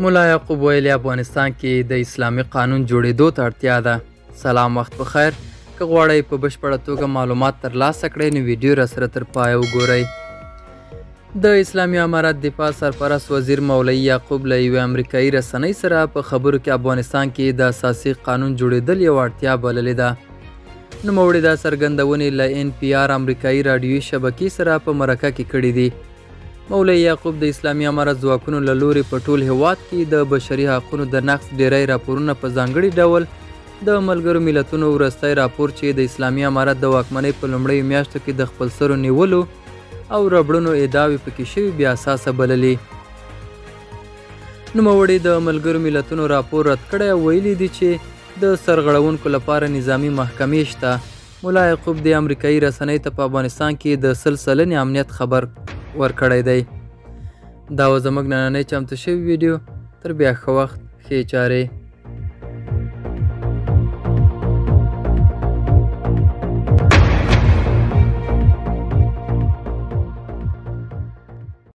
ملا یعقوب ویلي، افغانستان کې د اسلامي قانون جوړېدو ته اړتیا ده. سلام، وخت په خیر. که غواړئ په بشپړه توګه معلومات ترلاسه کړئ، نو ویډیو را سره تر پایه وګورئ. د اسلامي امارت دفاع سرپرست وزیر مولوي یعقوب له یوې امریکایي رسنۍ سره په خبرو کې افغانستان کې د اساسي قانون جوړېدل یوه اړتیا بللې ده. نوموړي دا څرګندونې له ان پي آر امریکایي راډیويي شبکې سره په مرکه کې کړې دي. مولوي یعقوب د اسلامي امارت ځواکونو له لوري په ټول هیواد کې د بشري حقونو د نقض ډیری راپورونه، په ځانګړي ډول د ملګرو ملتونو وروستی راپور چې د اسلامي امارت د واکمنۍ په لومړیو میاشتو کې د خپلسرو نیولو او ربړونو ادعاوې پکې شوي، بې اساسه بللي. نوموړي د ملګرو ملتونو راپور رد کړی او ویلي دي چې د سرغړونکو لپاره نظامي محکمې شته. ملا یعقوب د امریکایي رسنۍ ته په افغانستان کې د 100 سلنې امنیت خبر ورکړی دی. دا و زموږ نننۍ چمتو شوې ویډیو. تر بیا، ښه وخت، ښې چارې.